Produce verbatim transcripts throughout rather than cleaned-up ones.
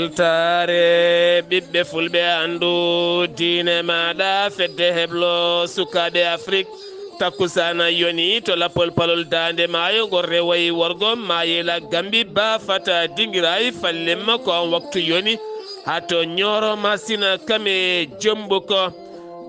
Taare ɓiɓɓe fulɓe, anndu diine maaɗa. Fedde heblo sukaaɓe Afrik, takkusaana yoni to lappol palol Daande Maayo, ngol rewayi worgo Mayela Gambi, ba fata dingiray fallemma ko on waktu yoni, haa to Ñooro Masina kame Jombuko.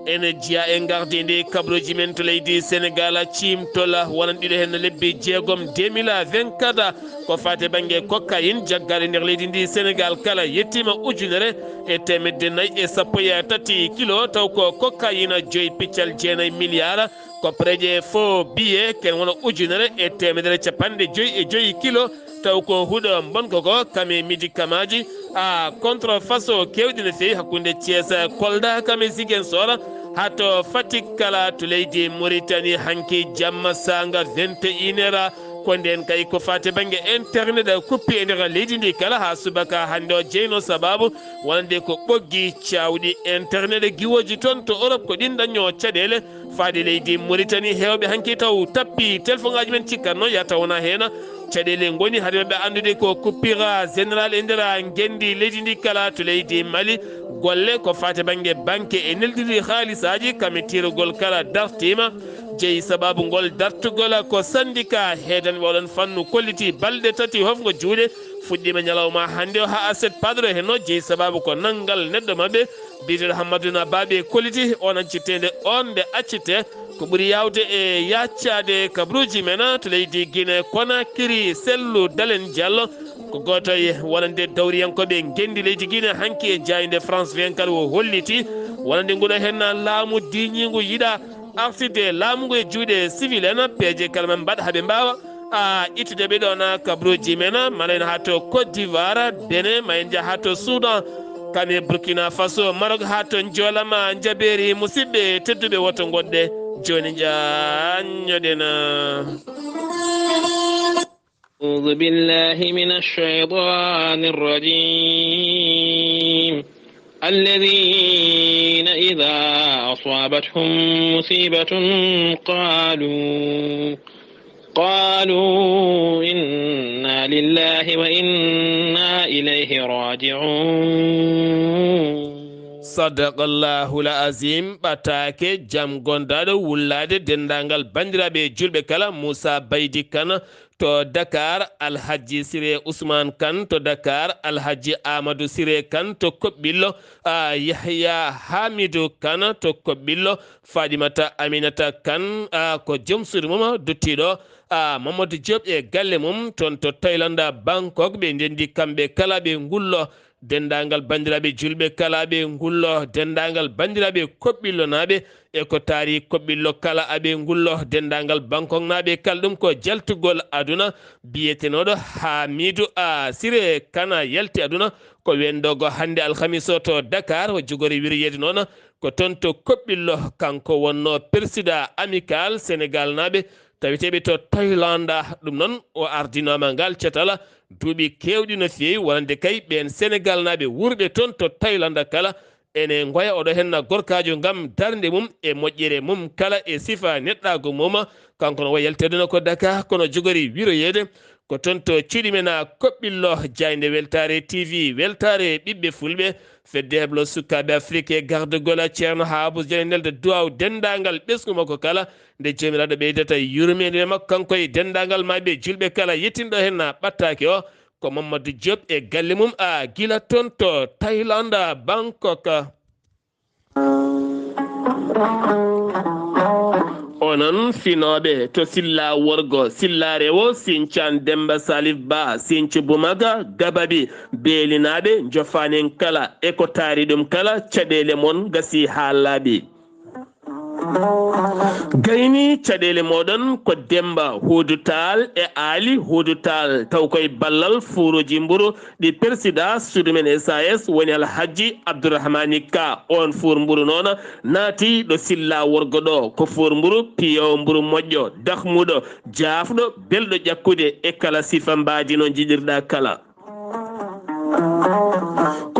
Ene jeya e ngardiindi kabaruuji men to leydi Senegal, ciimtol wonanɗo ɗiɗo heen lebbi jeegom deux mille vingt-quatre, ko faati bannge cocaïne jaggaaɗo nder leydi ndi Senegal kala yettiima ujunere e teemedde nayi e sappo e tati kilo, taw ko cocaïne joyi piccal jeenayi milliard, ko pereje faux billets ken wona ujunere e teemedere capanɗe joyi e joyi kilo, taw ko huɗo mbonko ko kame médicamentji a contrefaçon keewɗi no feewi hakkunde Thiès, Kolda kame Ziguinchor haa to Fatick kala to leydi Mauritanie hanki jamma saanga vingt et une heures. Ko ndeen kay ko faati bannge internet kuppi e nder leydi ndi kala haa subaka hannde o jeyno sababu wonande ko ɓoggi caawɗi internet giwooji toon to Europe ko ɗin dañño caɗeele. Faade leydi Mauritanie, heewɓe hanki taw tappi telefoŋaaji men cikkanno yata wona heen caɗeele ngoni hade maɓɓe anndude ko coupure générale e nder ngenndi leydi ndi kala to leydi Mali. Golle ko faati bannge banque e neldirde haalisaaji kame tirugol kala dartiima. Jeyi sababu ngol dartugol ko syndicat heedanɓe oɗon fannu kolliti balɗe tati hofngo juuɗe fuɗɗiima ñalawma hannde o haa aset padre henno jeyi sababu ko nanngal neɗɗo maɓɓe biyeteeɗo Hammadou Nabaɓe kolliti on accitede on nde accite ko ɓuri yawde e yaccaade kabaruuji men to leydi Guinée Conakry. Sellu Dalen Diallo ko gooto e wonande dawriyankooɓe ngenndi leydi Guinée hanki e jaaynde France vingt-quatre o holliti wonande nguɗo heen laamu diiñiingu yiɗa artirde laamu ngu e juuɗe civil en, peeje kala men mbaɗa haa ɓe mbaawa a ittude ɓe ɗoon kabaruuji men, mala en haa to Côte d'Ivoire, Bénin, ma en njah haa to Soudan, kam e Burkina Faso, Maroc haa to Njoola ma Njabeeri. Musidɓe tedduɓe, woto ngoɗɗe jooni njaanñoɗen. أعوذ بالله من الشيطان الرجيم. الذين إذا أصابتهم مصيبة قالوا، قالوا إنا لله وإنا إليه راجعون. Sadaqallahul Azim. Ɓataake jam gondaaɗo wullaade denndaangal banndiraaɓe julɓe kala. Moussa Baydi Kane to Dakar, Alhaji Siré Ousmane Kane to Dakar, Alhaji Amadou Siré Kane to Koɓɓillo, a, Yahya Hamidou Kane to Koɓɓillo, Fadimata Aminata Kane, a, ko joom suudu mum duttiiɗo, a, Mamadou Diop e galle mum toon to Thaïlande, Bangkok, ɓe ndenndi kamɓe kala ɓe ngullo. Denndaangal banndiraaɓe julɓe kala aɓe ngullo, denndaangal banndiraaɓe Koɓɓillonaaɓe e ko taari Koɓɓillo kala aɓe ngullo, denndaangal Bangkoknaaɓe kala ɗum ko jaltugol aduna. Biyetenooɗo Hamidou A Siré Kane yalti aduna ko weendogo hannde alhamis o to Dakar, o jogori wiroyeede noon ko toon to Koɓɓillo, kanko wonnoo persidaa Amicale Senegaalnaaɓe taweteeɓe to Thaïlande. Ɗum noon o ardinaama ngal catal duuɓi keewɗi no feewi, wonande kay ɓeen Senegaalnaaɓe wuurɓe toon to Thaïlande kala ene ngoya oɗo henna gorkaajo ngam darnde mum e moƴƴere mum kala e sifa neɗɗaagu mum. Kanko no wayi yalteede no ko Dakar, kono jogori wiroyeede ko toon to cuuɗi men a Koɓɓillo, jaaynde Weltaare T V, weltaare ɓiɓɓe fulɓe, fedde heblo sukaaɓe Afrik e gardugol a Ceerno Haabus Jali nelde duwaaw denndaangal ɓesngu makko kala, nde Joomiraaɗo ɓeydata yurmeende makko kanko e denndaangal maayɓe julɓe kala. Yettinɗo heen na ɓattaake o ko Mamadou Diop e galle mum a gila toon to Thaïlande, Bangkok. Onon finooɓe to Silla worgo, Silla rewo, Sincaan Demba Salif Ba, Sincu Bumaga, Gababi, Beelinaaɓe, njofaanen kala e ko taari ɗum kala, caɗeele mon ngasii haa laaɓi. Gayni caɗeele mooɗon ko Demba Huudu Taal e Aali Huudu Taal, taw koye ballal fuuruuji mburu ɗi persidaa suudu men S A S woni Alhajji Abdourahmani Ka. Oon fuur mburu noon naati ɗo Silla worgo ɗo, ko fuur mburu piyeewo mburu moƴƴo, dahmuɗo, jaafɗo, belɗo ƴakkude e kala sifa mbaadi no njiɗirɗaa kala.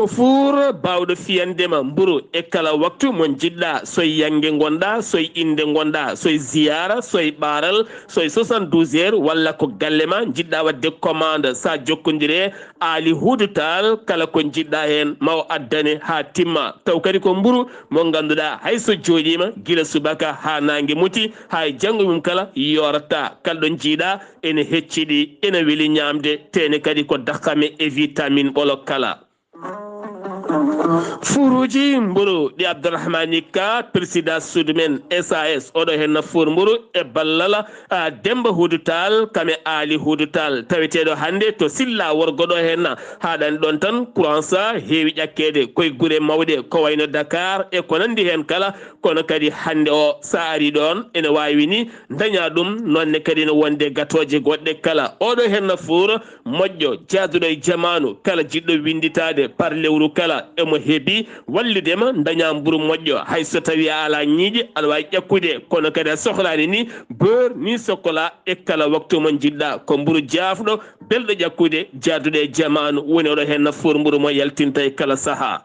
Ko fuur baawɗo fiyande ma mburu e kala waktu mo njiɗɗa, soy yannge ngonɗa, soy innde ngonɗa, soy ziyaara, soy ɓaaral, soy soixante-douze heures, walla ko galle ma njiɗɗa waɗde commande, sa jokkondire Aali Huudu Taal, kala ko njiɗɗa heen ma o addane haa timma. Taw kadi ko mburu mo ngannduɗaa hay so jooɗiima gila subaka haa naange muti, haa e janngo mum kala yoorata. Kala ɗo njiiɗa ene hecciɗi, ene weli ñaamde, teene kadi ko dakhame e vitamine ɓolo kala. Fuuruuji mburu ɗi Abdourahmani Ka, président Sud men S A S, oɗo heen na fuur mburu e ballal, a, Demba Huudu Taal, kame Aali Huudu Taal, taweteeɗo hannde to Silla Worgo ɗo heen na. Haaɗani ɗoon tan, courant sa heewi ƴakkeede koye gure mawɗe ko wayno Dakar e ko nanndi heen kala, kono kadi hannde o sa ari ɗoon ene waawi ni daña ɗum, noon ne kadi no wonde gatooje goɗɗe kala. Oɗo heen na fuur moƴƴo, jaaduɗo e jamaanu, kala jiɗɗo winnditaade par lewru kala, emo heebi wallude ma, daña mburu moƴƴo. Hay so tawi a alaa ñiiƴe, aɗa waawi ƴakkude, kono kadi a sohlaani ni beurre ni chocolat e kala waktu mo njiɗɗa. Ko mburu jaafɗo, belɗo ƴakkude, jaaduɗo e jamaanu, woni oɗo heen na fuur mburu mo yaltinta e kala sahaa.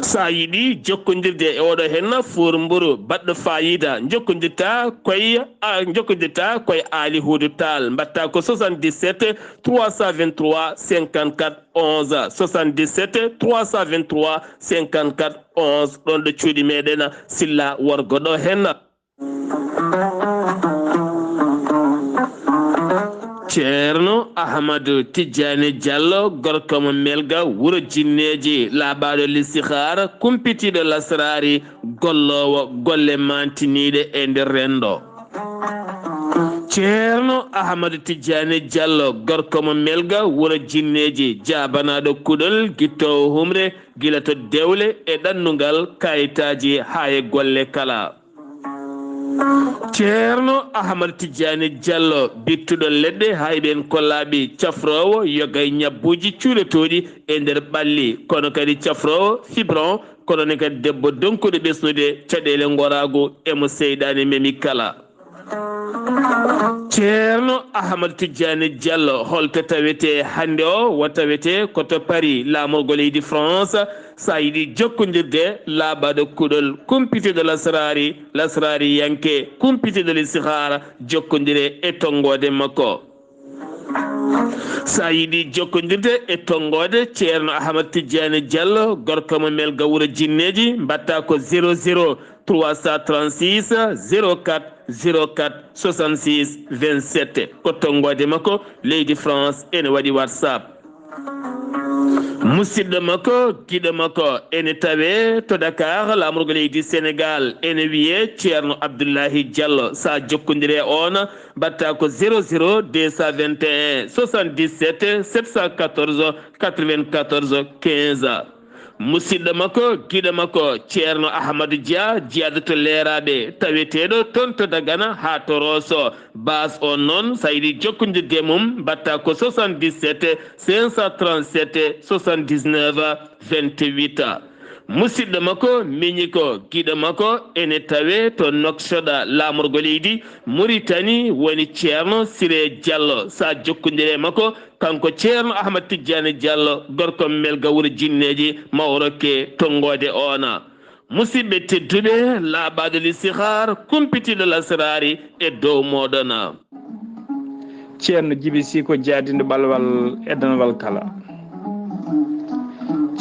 Sa yiɗi jokkondirde e oɗo heen fuur mburu baɗɗo fayida, jokkondirta koye, a, jokkondirta koye Aali Huudu Taal. Mbaɗta ko soixante-dix-sept trois cent vingt-trois cinquante-quatre onze, soixante-dix-sept trois cent vingt-trois cinquante-quatre onze, ɗoon ɗo cuuɗi meɗen Silla Worgo ɗo heen. Ceerno Ahmadu Tijjaani Jallo, gorko mo Melga, wuro Jinneeji, laaɓaaɗo listixaar, kumpitiiɗo lasraari, golloowo golle maantiniiɗe e nder renndo. Ceerno Ahmadu Tijjaani Jallo, gorko mo Melga, wuro Jinneeji, jaabanaaɗo kuɗol, gittoowo humre, gila to dewle e ɗannungal, kayitaaji haa e golle kala. Ceerno Ahmad Tijjaani Jallo, bittuɗo leɗɗe, hayɓe en kollaaɓe, cafroowo yoga e ñabbuuji cuuletooɗi e nder ɓalli, kono kadi cafroowo fibron, kono ne kadi debbo donkuɗo ɓesnude caɗeele ngoraagu e mo seyɗaane memi kala. Ceerno Ahmad Tijjaani Jallo, holto tawete hannde o? Wo tawete ko to Paris, laamorgo leydi France. Sa yiɗi jokkondirde, laaɓaaɗo kuɗol, kumpitiiɗo lasraari, lasraariyanke, kumpitiiɗo listixaara, jokkondire e tonngoode makko. Sa yiɗi jokkondirde e tonngoode Ceerno Ahmad Tijjaani Jallo, gorko mo Melga wuro Jinneeji, mbaɗta ko zéro zéro trois cent trente-six zéro quatre zéro quatre soixante-six vingt-sept. Ko tonngoode makko, leydi France ene waɗi WhatsApp. Musidɗo makko, giɗo makko, ene tawe to Dakar, laamorgo leydi Sénégal, ene wiye Ceerno Abdullahi Jallo. Sa jokkondire e oon, mbaɗta ko zéro zéro deux cent vingt et un soixante-dix-sept sept cent quatorze quatre-vingt-quatorze quinze. Musidɗo makko, giɗo makko, Ceerno Ahmadu Dia, jiyaaɗo to Leeraaɓe, taweteeɗo toon to Dagana haa to Rooso. Baas on noon, sa yiɗi jokkondirde e mum, mbaɗta ko soixante-dix-sept cinq cent trente-sept soixante-dix-neuf vingt-huit. Musidɗo makko, miñiko, giɗo makko, ene tawe to Nouakchott, laamorgo leydi Muritani, woni Ceerno Siree Jallo. Sa jokkondire e makko, kanko Ceerno Ahmad Tijjaani Jallo, gorko Melga wuro Jinneeji, ma o rokke tonngoode oona. Musidɓe tedduɓe, laaɓaaɗo listixaar, kumpitiiɗo lasraari e dow mooɗon. Ceerno Jibi Sii ko jaadinɗo ɓalwal e danwal kala.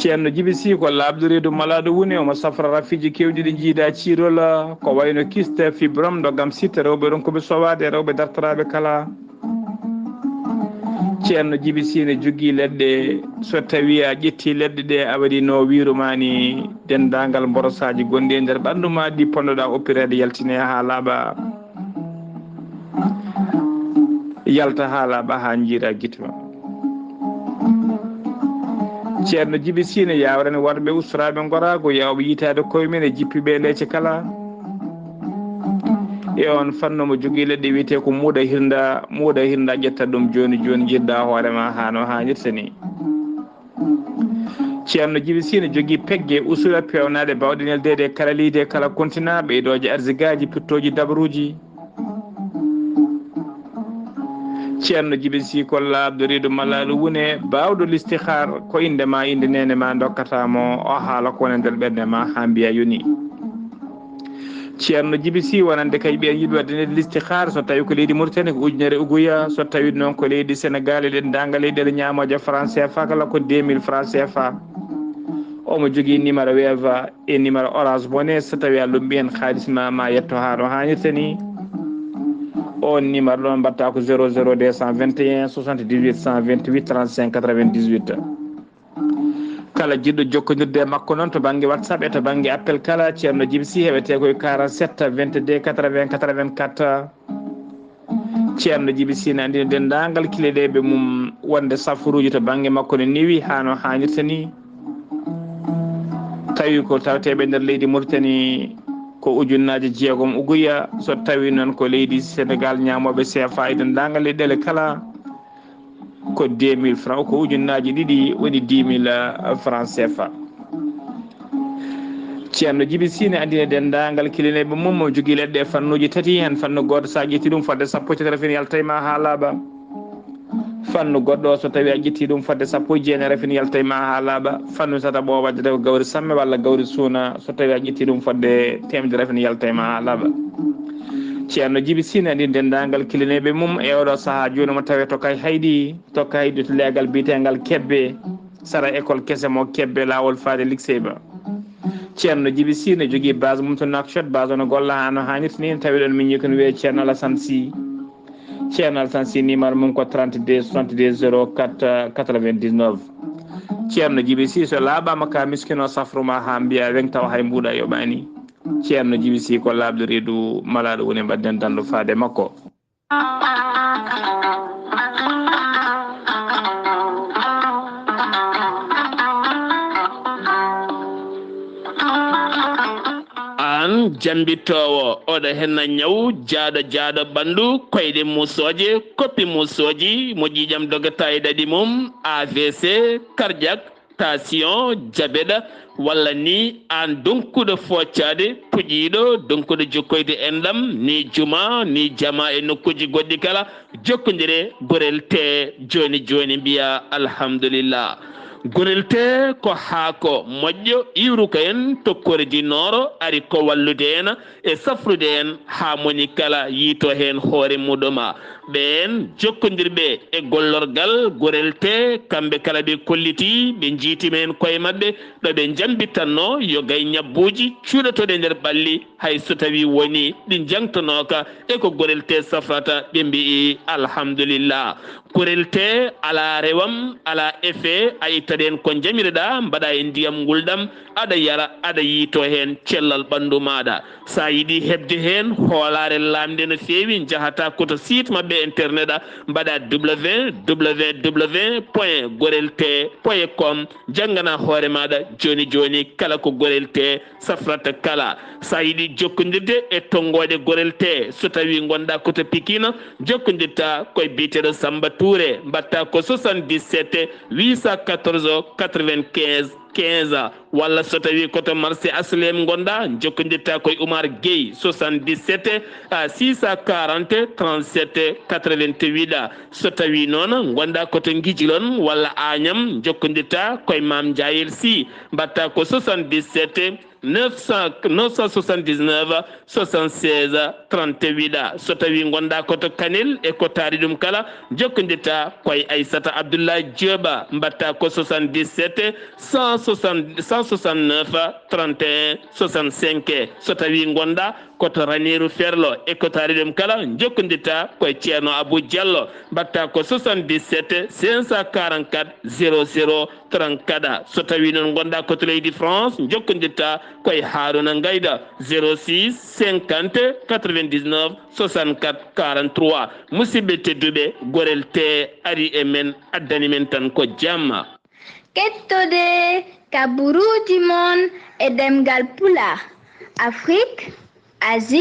Ceerno Jibi Sii ko laaɓɗo reedu malaaɗo woni, omo safra rafiiji keewɗi ɗi njiida ciirol, ko wayno kiste, fibrom, ndogam sitta, rewɓe ronkuɓe sowaade, rewɓe dartoraaɓe kala. Ceerno Jibi Sii ne jogii leɗɗe, so tawii a ƴettii leɗɗe ɗe, a waɗii no wiiru maa ni, denndaangal mborosaaji gonɗi e nder ɓanndu maa ɗi ponnoɗaa oppireede, yaltine haa laaɓa, yalta haa laaɓa haa njiira gite ma. Ceerno Jibi Sii ne yaawrani worɓe ustoraaɓe ngoraagu, yaawɓe yitaade koye mum e jippiiɓe leece kala. E oon fannu omo jogii leɗɗe wiyetee ko muuɗa hirnda, muuɗa hirnda ƴetta ɗum jooni jooni, njiɗda hoore ma haa no haanirta ni. Ceerno Jibi Sii ne jogii pegge usula peewnaaɗe baawɗe neldeede e kala leydi e kala kontinaa, ɓeydooje arsigaaji, pittooji dabaruuji. Ceerno Jibi Si ko laaɓɗo reedu malaaɗo wune, baawɗo listihaar, ko innde ma, innde neene ma ndokkata mo, o haala ko woni e nder ɓernde ma haa mbiya yoni. Ceerno Jibi Si wonande kay ɓeen yiɗi waɗde nde listihaar, so tawi ko leydi Mauritanie ko ujunere uguya, so tawi noon ko leydi Sénégal e denndaangal leyɗeele ñaamooje franc C F A kala ko deux mille franc C F A. Omo jogii numéro Wave e numéro Orange Money, so tawi a lumbi heen haalis ma, ma yetto haa no haanirta ni. On numéro ɗon mbaɗta ko zéro zéro deux cent vingt et un soixante-dix-huit cent vingt-huit trente-cinq quatre-vingt-dix-huit. Kala jiɗɗo jokkondirde e makko noon to bannge WhatsApp e to bannge appel kala, Ceerno Jibi Si heɓete koye quarante-sept vingt-deux quatre-vingts quatre-vingt-quatre. Ceerno Jibi Si ne anndina denndaangal kiliɗeeɓe mum wonde safaruuji to bannge makko ne newi haa no haanirta ni. Tawi ko taweteeɓe nder leydi Mauritanie ko ujunnaaje jeegom uguya, so tawi noon ko leydi Sénégal ñaamooɓe C F A e denndaangal leyɗeele kala ko deux mille francs, ko ujunnaaji ɗiɗi woni dix mille francs C F A. Ceerno Jibi Si ne anndina denndaangal kilineeɓe mum, mo jogii leɗɗe e fannuuji tati, heen fannu gooto so a ƴetti ɗum fodde sappo e tati rafin yalta e ma haa laaɓa. Fannu goɗɗo o so tawi a ƴetti ɗum fodde sappo e jeenayi rafin yalta e ma haa laaɓa. Fannu tataɓo o waɗde ko gawri samme walla gawri suuna, so tawi a ƴetti ɗum fodde teemedere rafin yalta e ma haa laaɓa. Ceerno Jibi Si ne anndina denndaangal kilineeɓe mum e oɗo sahaa jooni mo tawe to kay hayɗi, to kay hayɗi to leegal biyeteengal Kebbe, sara école kese mo Kebbe laawol faade Liksey ba. Ceerno Jibi Si ne jogii base mum to Nouakchott, base o no golla haa no haanirta ni, tawi ɗon miñi ko no wiyee Ceerno Alassane Si. Ceerno Alassane Si numéro mum ko trente-deux soixante-deux zéro quatre quatre-vingt-dix-neuf. Ceerno Jibi Si so laaɓaama ka miskino safru ma haa mbiya weŋ tawa hay mbuuɗa yoɓaani. Ceerno Jibi Si ko laaɓɗo reedu malaaɗo woni mbaɗden danndo faade makko. Aan jambitoowo, oɗo henna ñaw jaaɗo jaaɗo ɓanndu, koyɗe muusooje, koppi muusooji, mo ƴiiƴam dogata e ɗaɗi mum, A V C, cardiaque, tension, diabète, walla ni aan donkuɗo foocaade, puƴiiɗo, donkuɗo jokkoyde enɗam, ni juma, ni jama e nokkuuji goɗɗi kala, jokkondire Gorel Tee jooni jooni, mbiya alhamdulillah. Gorel Tee ko haako moƴƴo, iwruka en tokkoreji nooro, ari ko wallude en e safrude en haa moni kala yiito heen hoore muɗuma. Ɓeen jokkondirɓe e gollorgal Gorel Tee, kamɓe kala ɓe kolliti, ɓe njiitima heen koye maɓɓe, ɗo ɓe njambitanno yo gay ñabbuuji cuuɗotooɗi e nder ɓalli, hay so tawi woni ɗi njangtonooka e ko Gorel Tee safrata, ɓe mbi'i alhamdulillah. Gorel Tee alaa rewam, alaa effet, a ittat heen ko njamiroɗaa, mbaɗa e ndiyam ngulɗam, aɗa yara, aɗa yiito heen cellal ɓanndu maaɗa. So a yiɗi heɓde heen hoolaare laamnde no feewi, njahata ko to site maɓɓe internet, mbaɗa www point gorel tee point com, janngana hoore maaɗa jooni jooni kala ko Gorel Tee safrata kala. So a yiɗi jokkondirde e tonngooɗe Gorel Tee, so tawi ngonɗa ko to Pikine, jokkondirta koye biyeteeɗo Samba Touré, mbaɗta ko soixante-dix-sept huit cent quatorze quatre-vingt-quinze quinze, walla so tawi ko to marché H L M ngonɗa, jokkondirta koye Oumar Gueye, soixante-dix-sept six cent quarante trente-sept quatre-vingt-huit. So tawi noon ngonɗa ko to Guidjilone walla Agnam, jokkondirta koye Mame Ndiayel Sy, mbaɗta ko soixante-dix-sept neuf cent, neuf cent soixante-dix-neuf soixante-seize trente-huit. So tawi ngonɗa ko to Kanel e ko taari ɗum kala, jokkondirta koye Aissata Abdoulaye Diop, mbaɗta ko soixante-dix-sept cent soixante, cent soixante-neuf trente et un soixante-cinq. So tawi ngonɗa ko to Ranérou Ferlo e ko taari ɗum kala, jokkondirta koye Ceerno Abou Diallo, mbaɗta ko soixante-dix-sept cinq cent quarante-quatre zéro zéro trente-quatre. So tawi noon ngonɗa ko to leydi France, jokkondirta koye Harouna Ngayda, zéro six cinquante quatre-vingt-dix-neuf soixante-quatre quarante-trois. Musidɓe tedduɓe, Gorel Tee ari e men, addani men tan ko jamma. Kettode kaburuuji mon e ɗemngal Pulaar, Afrique, Asie,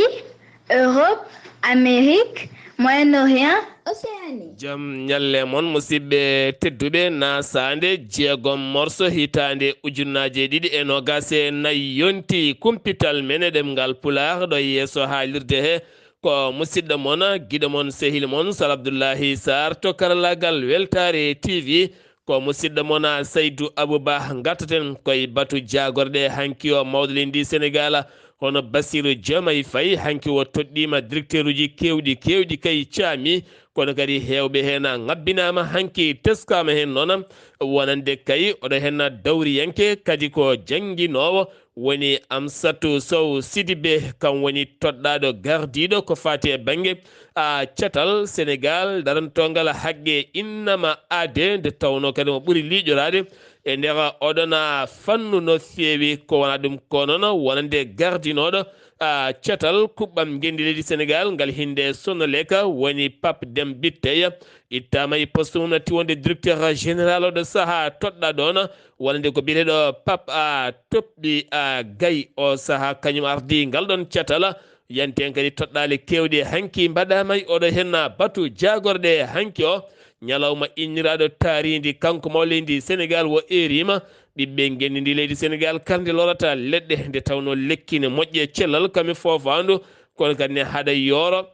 Europe, Amérique, Moyen-Orient, Océanie. Jam ñalle mon, musidɓe tedduɓe, na saande jeegom morso hitaande ujunnaje ɗiɗi e nogas e nayi yonti. Kumpital men e ɗemngal Pulaar ɗo yeeso haalirde he Ko musidɗo mon, giɗo mon, sehil mon, Sal Abdullahi Sarr to karallaagal Weltaare T V. Ko musidɗo mon, Saydu Abuba. Ngartaten koye batu jaagorɗe hanki o mawɗo leydi Senegal, hono Bassirou Diomaye Faye. Hanki o toɗɗiima directeuruji keewɗi, keewɗi kay caami, kono kadi heewɓe heen ŋabbinaama hanki, teskaama heen noon, wonande kay oɗo heen dawriyanke, kadi ko jannginoowo, woni Amsatou Sow Sidibé, kam woni toɗɗaaɗo gardiiɗo ko faati e bannge, a, catal Senegal darantoongal haqqe innama aade, nde tawnoo kadi mo ɓuri liiƴoraade e nder oɗon, a, fannu no feewi. Ko wonaa ɗum ko noon, wonande gardinooɗo, a, catal kuɓɓam ngenndi leydi Senegal ngal, hinnde Sonelec, woni Pape Deme Bitèye, ittaama e poste mum, natti wonde directeur général oɗo sahaa toɗɗaa ɗoon, wonande ko biyeteeɗo Pape, a, Toɓɓi, a, Gaye. O sahaa kañum ardii ngal ɗoon catal. Yanti heen kadi toɗɗaale keewɗe hanki mbaɗaama e oɗo heen batu jaagorɗe hanki o. Ñalawma inniraaɗo taariindi, kanko mawɗo leydi Senegal o eeriima. Ɓiɓɓe ngenndi ndi leydi Senegal, kala nde lorata leɗɗe, nde tawnoo lekki ne moƴƴi e cellal, kam e foofaandu, kono kadi ne haɗa yooro.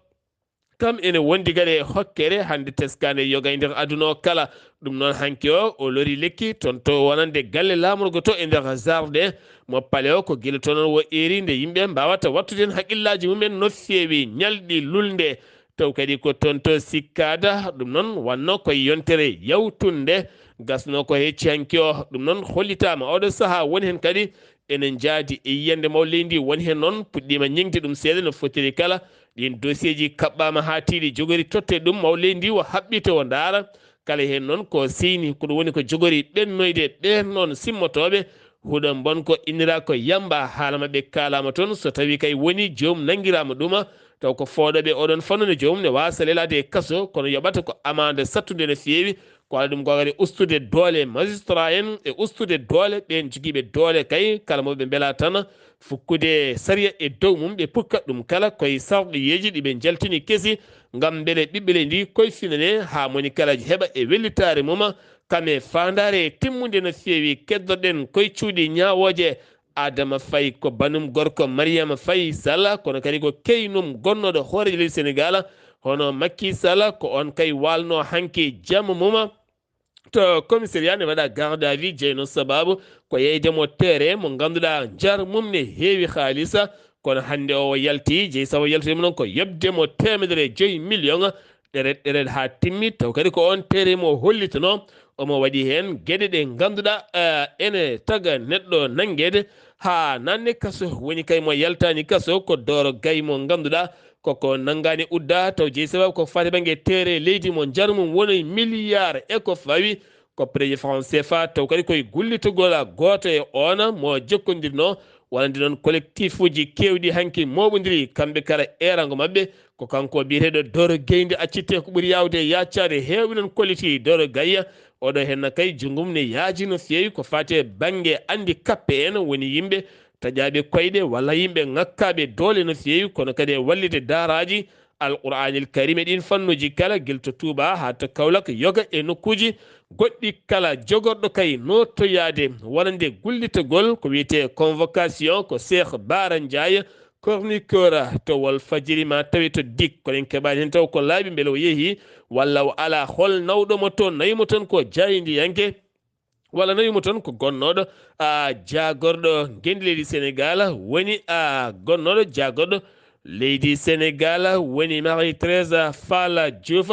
Kam ene wondi kadi e hokkere hannde teskaande yoga e nder aduna o kala. Ɗum noon, hanki o, o lori lekki toon to wonande galle laamorgo to e nder jardin mo palais o. Ko gila toon o eeri, nde yimɓe mbaawata wattude heen haqqillaaji mumen no feewi, ñalɗi lulnde. Taw kadi ko toon to sikkaada. Ɗum noon, wannoo koye yontere yawtunde gasnoo ko hecci hanki o. Ɗum noon, hollitaama oɗo sahaa woni heen kadi ene njaadi e yiyannde mawɗo leydi ndi. Woni heen noon, puɗɗiima ñiŋde ɗum seeɗa no fotiri kala. Ɗiin dossier ji kaɓɓaama haa tiiɗi, jogori totte ɗum mawɗo leydi ndi, o haɓɓi to o ndaara. Kala heen noon ko seyni, ko ɗum woni ko jogori ɓennoyde. Ɓeen noon simmotooɓe huɗo mbon ko innira ko yamba, haala maɓɓe kaalaama toon, so tawii kay woni joom nanngiraama ɗuma, taw ko fooɗooɓe oɗon fannu ne joom ne waasa lelaade e kaso, kono yoɓata ko amande sattunde no feewi. Ko alaa ɗum ko kadi ustude doole magistrat en e ustude doole ɓeen jogiiɓe doole kay, kala mo ɓe mbela tan fukkude sariya e dow mum, ɓe pukka ɗum kala koye sarɗiyeeji ɗi ɓe njaltini kesi, ngam mbele ɓiɓɓe leydi ndi koye finane haa moni kala heɓa e wellitaare mum, kam e faandaare timmunde no feewi. Keddoɗen koye cuuɗi ñaawooje, Adama Faye ko banum gorko Mariama Faye Sall, kono kadi ko keynum gonnooɗo hooreejo leydi Senegal, hono Macky Sall, ko oon kay waalnoo hanki jamma mum to commissariat ne waɗa garde à vue. Jeyno sababu ko yeyde mo terrain mo ngannduɗaa njar mum ne heewi haalisa, kono hannde o yalti, jeyi sababu yaltude mum noon ko yoɓde mo teemedere e joyi million, ɗeret ɗeret haa timmi, taw kadi ko oon terrain mo hollitanoo. Omo waɗi heen geɗe ɗe ngannduɗaa, eh, ene taga neɗɗo nanngeede haa naatne kaso. Woni kay mo yaltaani kaso ko Doro Gaye mo ngannduɗaa koko nanngaani udda, taw jeyi sababu ko faati bannge terrain leydi mo njar mum woni milliard e ko fawi koppereeji franc C F A, taw kadi koye gullitogol gooto e oon mo jokkondirnoo, wonande noon collectif uji keewɗi hanki mooɓondiri, kamɓe kala eerango maɓɓe ko kanko biyeteeɗo Doro Gaye. Nde accitte ko ɓuri yaawde yaacaade, heewɓe noon kolliti Doro Gaye. Oɗo heen kay, junngo mum ne yaaji no feewi ko faati e bannge handicapé en, woni yimɓe taƴaaɓe koyɗe walla yimɓe ŋakkaaɓe doole no feewi, kono kadi e wallitde daaraaji Alqur'aanil Kariim e ɗiin fannuuji kala, gila to Tuubaa haa to Kawlak, yoga e nokkuuji goɗɗi kala. Jogorɗo kay nootoyaade wonande gullitagol ko wiyetee convocation ko Cheikh Bara Ndiaye, chroniqueur to Walfadjiri, ma tawi to dik. Kono en keɓaani heen taw ko laaɓi mbele o yehii walla o alaa. Hol nawɗo mo toon? Nawi mo toon ko jaayndiyanke, walla nawi mo toon ko gonnooɗo, a, jaagorɗo ngenndi leydi Senegal, woni, a, gonnooɗo jaagorɗo leydi Senegal, woni Marie Thérèse Fall Diouf.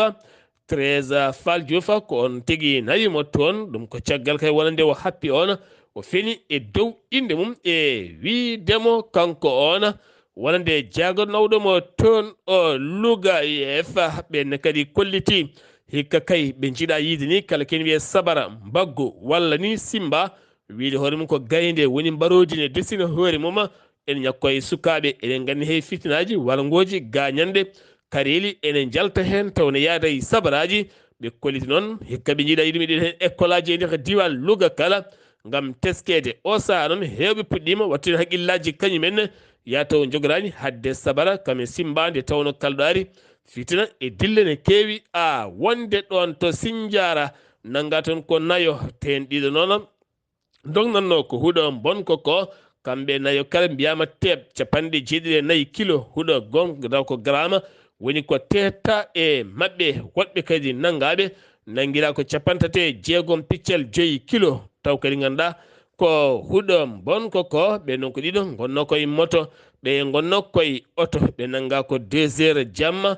Thérèse Fall Diouf ko oon tigi nawi mo toon. Ɗum ko caggal kay wonande o happi oon, o feni e dow innde mum e wiyde mo kanko oon wonande jaagorɗo nawɗo mo toon o Louga U F. Ɓeen ne kadi kolliti hikka kay ɓe njiɗaa yiyde ni kala ken wiyee sabara, mbaggu walla ni simba, wiyde hoore mum ko gaynde, woni mbaroodi ne desina hoore mum. En ñakko e sukaaɓe, eɗen nganndi hay fitinaaji, warngooji, gaañanɗe, kareeli ene njalta heen, taw ne yaada e sabaraaji. Ɓe kolliti noon hikka ɓe njiɗaa yiɗude ɗum e ɗiɗo heen ekkolaaji e nder diiwaan Louga kala, ngam teskeede. O sahaa noon, heewɓe puɗɗiima wattude hakkillaaji kañum en, yaa taw njogoraani hadde sabara kam e simba, nde tawnoo kalɗo ari, fitina e dille ne keewi, a, wonde ɗoon to Sinjaara, nannga toon ko nayo, teen ɗiɗo noon ndognatnoo ko huɗo mbonko ko, Kamɓe nayo kala mbiyaama teeɓ capanɗe jeeɗiɗi e nayi kilo huɗo gonɗo ko garaama, woni ko teetaa e maɓɓe. Woɗɓe kadi nanngaaɓe nanngiraa ko capanɗe tati e jeegom piccal joyi kilo. Taw kadi ngannduɗaa ko huɗo bonko ko, ɓe noon ko ɗiɗo ngonnoo koye moto, ɓe ngonnoo koye oto, ɓe nanngaa ko deux heures jamma.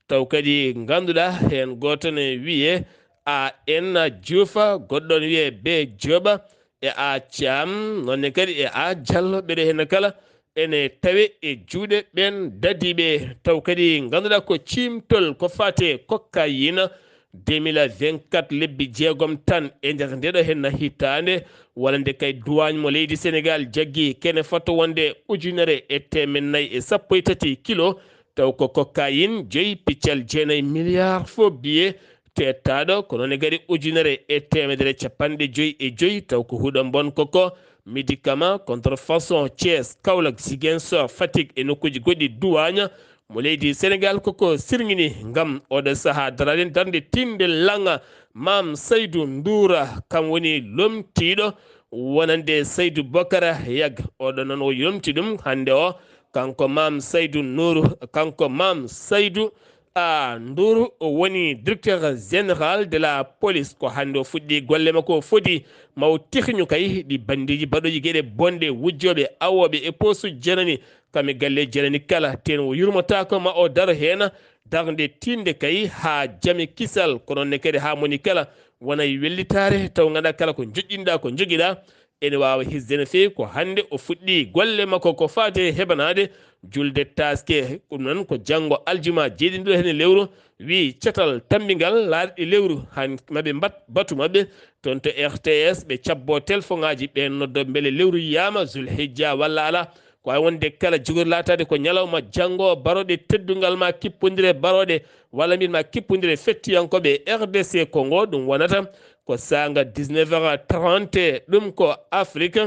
Taw kadi ngannduɗaa heen gooto ne wiyee A N Juufa, goɗɗo ne wiyee B Jooɓa, e A Caam, noon ne kadi e A Jallo, ɓeɗe heen kala ene tawe e juuɗe ɓeen dadiiɓe. Taw kadi ngannduɗaa ko ciimtol ko faate cocaïne deux mille vingt-quatre, lebbi jeegom tan e nder ndeɗo heen hitaande, walla nde kay duwaañ mo leydi Senegaal jaggi kene fota wonde ujunere e teemen nayi e sappo e tati kilo, taw ko cocaïne joyi piccal jeenayi milliard fof biye teettaaɗo, ko noon e kadi ujunere e teemedere capanɗe joyi e joyi, taw ko huɗo mbon koko, médicament, contrefaçon, Thiès, Kaolack, Ziguinchor, Fatick e nokkuuji goɗɗi duwaaña mo leydi Senegaal koko sirŋini ngam oɗo sahaa daraden darnde tinde laŋa Maam Saydu Nduura, kam woni lomtiiɗo wonande Saydu Bokara Yag. Oɗo noon o yomti ɗum hannde o, kanko Maam Saydu Nuuru, kanko Maam Saydu a Nduuru o woni directeur général de la police. Ko hannde o fuɗɗi golle makko, o fodi ma o tihñu kay ɗi bandiiji baɗooji geɗe bonɗe, wujjooɓe, awooɓe e poosuji janani, kam e galle janani kala. Teen o yurmotaako ma o daro heen darnde tinde kay haa jame kisal, ko noon ne kadi haa moni kala wona e wellitaare, taw ngannduɗaa kala ko joƴƴinɗaa, ko jogiɗaa, ene waawa hisde no feewi. Ko hannde o fuɗɗi golle makko ko faati e heɓanaade julde taaske. Ɗum noon ko janngo aljuma jeeɗiɗo heen e lewru, wi catal tammbingal laaɗi lewru, han maɓe mbat batu maɓɓe toon to R T S, ɓe cabbo telefoŋaaji, ɓe noddo mbele lewru yiyaama, Zulhijja walla alaa. Ko wawi wonde kala jogori laataade ko ñalawma janngo, barooɗe teddungal ma kippondire barooɗe, walla mbiyen ma kippondire fettiyankooɓe R D C. Ko ngo ɗum wonata ko saanga dix-neuf heures trente, ɗum ko Afrique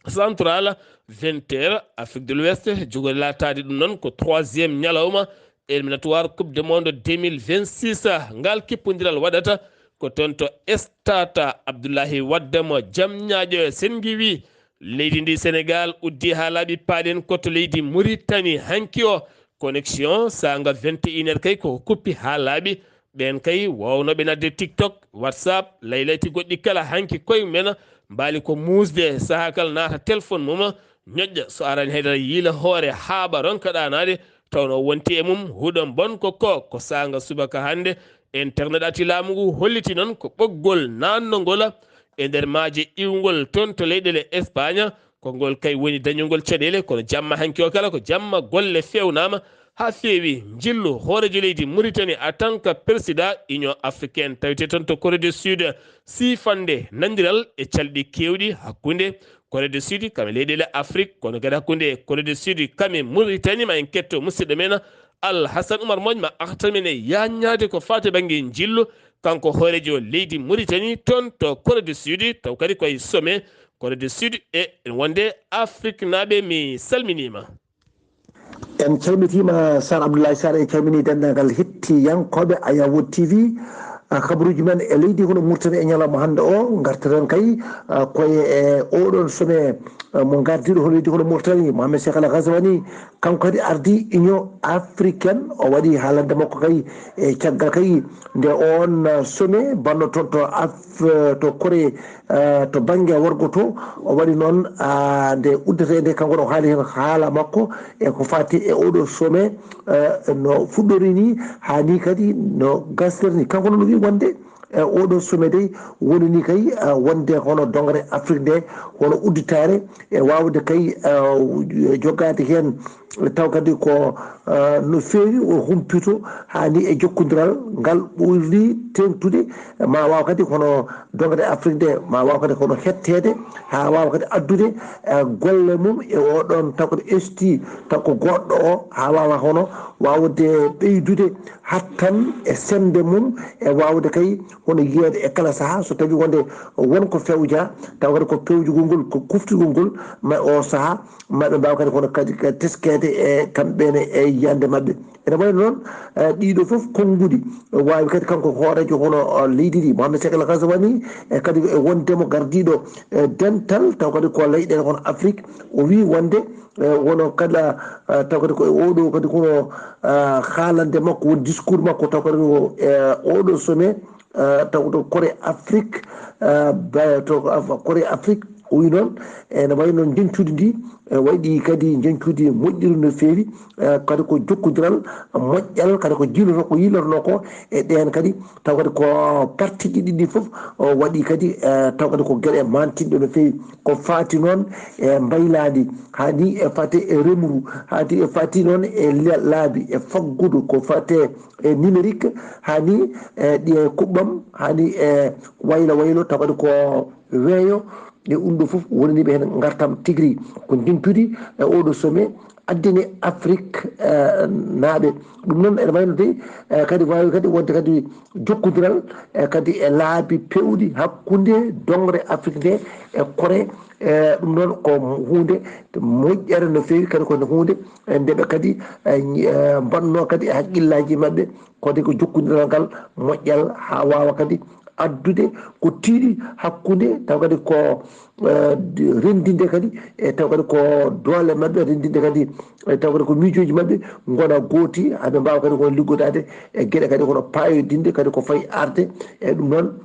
Centrale, vingt heures Afrique de l'Ouest, jogori laataade ɗum noon ko troisième ñalawma éliminatoire Coupe du Monde deux mille vingt-six. Ngal kippondiral waɗata ko toon to Stade Abdoulaye Wade mo Diamniadio. Sen ngiwi leydi ndi Senegal uddi haa laaɓi, paaɗen ko to leydi Mauritanie hanki o. Connexion saanga vingt et une heures kay ko kuppi haa laaɓi. Ɓeen kay wawnooɓe nadde TikTok, WhatsApp, laylayti goɗɗi kala hanki koye men mbaali ko muusde, sahaa kala naata téléphone mum, ñoƴƴa, so arani haydara yiila hoore, haaɓa, ronka ɗaanaade, tawno wonti e mum huɗo mbon ko ko, ko saanga subaka hannde. Internet ati laamu ngu holliti noon ko ɓoggol naatnongol e nder maaje iwngol toon to leyɗeele Espagne. Ko ngol kay woni dañugol caɗeele, kono jamma hanki o kala ko jamma golle feewnaama haa feewi. Njillu hooreejo leydi Mauritanie en tant que président Union africaine tawetee toon to Corée du Sud, siifande nanndiral e calɗi keewɗi hakkunde Corée du Sud kam e leyɗeele Afrique, kono kadi hakkunde Corée du Sud kam e Mauritanie. Ma en ketto musidɗo men Al Hassan Oumar Moñ ma artan men e yaaññaade ko faati bannge njillu, kanko hooreejo leydi Mauritanie toon to Corée du Sud, taw kadi koye sommet Corée du Sud e wonde Afrique naaɓe, mi salminiima. En calmitiima, Sar Abdoulaye Sar, en calminii denndaangal hettiyankooɓe Ayawo T V. Ah, kabaruuji men e leydi hono Mauritanie e ñalawma hannde o, ngartiren kay, ah, koye e oɗon sommet, ah, mo ngardiiɗo hono leydi hono Mauritanie, Mohamed Cheikh Al Ghazouani, kanko kadi ardii Union africaine, o waɗi haalande makko kay e caggal kay nde on, ah, sommet banno toon to Af-, to Corée, ah, to bannge worgo to, o waɗi noon, ah, nde uddetee nde, kanko o haali heen haala makko e ko faati e oɗo sommet, ah, no fuɗɗori ni, haa ni kadi no gasniri ni. Kanko noon o wii wonde e oɗo sommet dey woni ni kay, ah, wonde hono dongre Afrique nde, hono udditaare e waawde kay, ah, jogaade heen, taw kadi ko, ah, no feewi o humpito haa ni e jokkondiral ngal ɓurri teeŋtude, ma waaw kadi hono dongre Afrique nde, ma waaw kadi hono hetteede, haa waawa kadi addude, ah, golle mum e oɗon taw kadi esti taw ko goɗɗo o, haa waawa hono waawde ɓeydude hattan e sennde mum e waawde kay hono yiyeede e kala sahaa, so tawii wonde won ko fewja, taw kadi ko pewjugol ngol, ko kuftugol ngol, ma o sahaa, ma ɓe mbaawa kadi hono kadi, kadi teskeede e kamɓe ne, e yiyannde maɓɓe. Ene wayi noon, eh, ɗiɗo fof konnguɗi, eh, waawi kadi kanko hooreejo hono, eh, leydi ndi, Mohamed Cheikh El Ghazouani, e kadi e wondemo gardiiɗo, eh, dental, taw kadi ko leyɗeele hono Afrique, o wii wonde, eh, wono kala, eh, taw kadi ko e oɗo kadi kono, eh, haalande makko, woni discours makko, taw kadi ko, eh, oɗo sommet, eh, taw to Corée Afrique, eh, ba-, to Af-, Corée Afrique, o wii noon, ene wayi noon njeñcudi ndi, eh, waɗi kadi njeñcudi moƴƴiri no feewi, eh, kadi ko jokkodiral moƴƴal, kadi ko jiiloto, ko yiilotonoo ko e ɗeen kadi, taw kadi ko parti ji ɗiɗi fof, o waɗi kadi, eh, taw kadi ko geɗe mantinɗe no feewi, ko faati noon e mbaylaandi, haa ni e faate e remru, haa ni e faati noon e la-, laabi e faggudu, ko faate e numérique, haa ni e ɗiye kuɓɓam, haa ni e waylo waylo, taw kadi ko weeyo, e ɗum ɗo fof wonani ɓe heen ngartam tigi rigi. Ko njeñcudi e oɗo sommet addani Afrique, eh, naaɓe. Ɗum noon ene wayno de, eh, kadi waawi kadi wonde kadi jokkodiral, eh, kadi e laabi pewɗi hakkunde doŋre Afrique nde e Corée. Eh, ɗum noon ko huunde moƴƴere no feewi, kadi ko huunde, eh, nde ɓe kadi, eh, ñi-, eh, mbaɗno kadi e hakkillaaji maɓɓe, kadi ko jokkodiral ngal moƴƴal haa waawa kadi addude ko tiiɗi hakkunde, taw kadi ko, eh, renndinde kadi, e taw kadi ko doole maɓɓe, renndinde kadi, e taw kadi ko miijooji maɓɓe ngona gooti, haa ɓe mbaawa kadi kono liggodaade e geɗe kadi kono paayodinɗe kadi ko fayi arde. E ɗum noon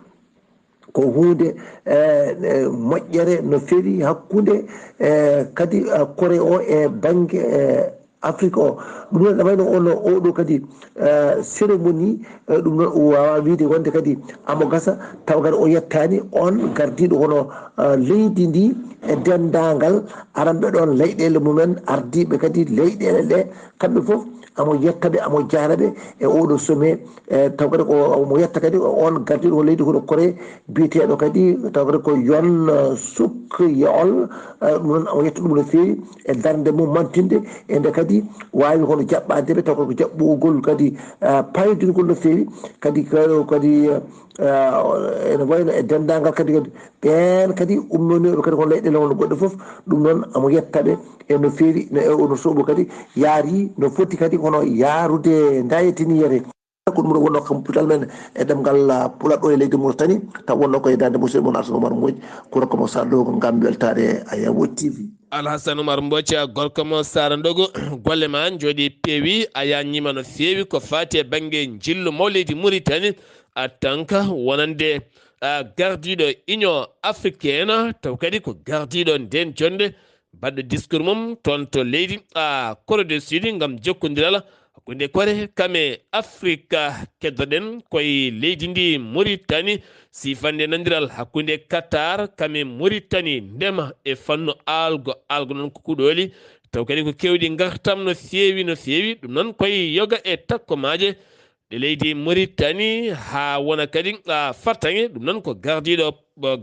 ko huunde, eh, eh, moƴƴere no feewi hakkunde, eh, kadi, eh, Corée o e bannge, eh, Afrique o. Ɗum noon ene wayno on, oɗo kadi, eh, cérémonie, eh, ɗum noon o waawaa wiyde wonde kadi amo gasa, tawa kadi o yettaani on gardiiɗo hono, eh, leydi ndi e denndaangal aranɓe ɗoon leyɗeele mumen, ardiiɓe kadi leyɗeele ɗe, kamɓe fof amo yetta ɓe, amo jaara ɓe e oɗo sommet, eh, taw kadi ko omo yetta kadi on gardiiɗo hono leydi hono Corée biyeteeɗo kadi, taw kadi ko Yoon, eh, Suk Yeol, eh, ɗum noon omo yetta ɗum no feewi e darnde mum mantinde, e nde kadi waawi hono jaɓɓaade ɓe, taw kadi ko jaɓɓugol kadi, eh, paayodingol no feewi, kadi ko kadi, eh, ene wayno e denndaangal kadi, kadi ɓeen kadi ummonooɓe kadi ko leyɗeele won goɗɗe fof, ɗum noon omo yetta ɓe e no feewi, no e ono soɓo kadi yaari no foti kadi kono yaarude ndayetini yere. Ko ɗum ɗo wonno kam putal men e ɗemngal, ah, pulat ɗo e leydi Mauritanie, taw wonno ko e dande musidɗo mon Alhassane Oumar Mbodj, kura ko mo sarɗo ko ngam weltaade Ayawo T V. Alhassane Oumar Mbodj, gorko mo Sara Ndogo, golle ma njooɗi peewi, a yaññiima no feewi ko faati e bannge njillu mo leydi Mauritanie, a tanka wonande, ah, gardiiɗo Union Africaine, taw kadi ko gardiiɗo nden jonnde, baɗɗo discours mum toon to leydi, ah, Corée du Sud ngam jokkondiral hakkunde Corée kam e Afrique. Keddoɗen koye leydi ndi Mauritanie, siifande nandiral hakkunde Qatar kam e Mauritanie, ndema e fannu algo, algo noon ko kuɗooli, taw kadi ko keewɗi ngartam no feewi, no feewi, ɗum noon koye yoga e takko maaje ɗe leydi Mauritanie, haa wona kadi, ah, fartaŋŋe, ɗum noon ko gardiiɗo,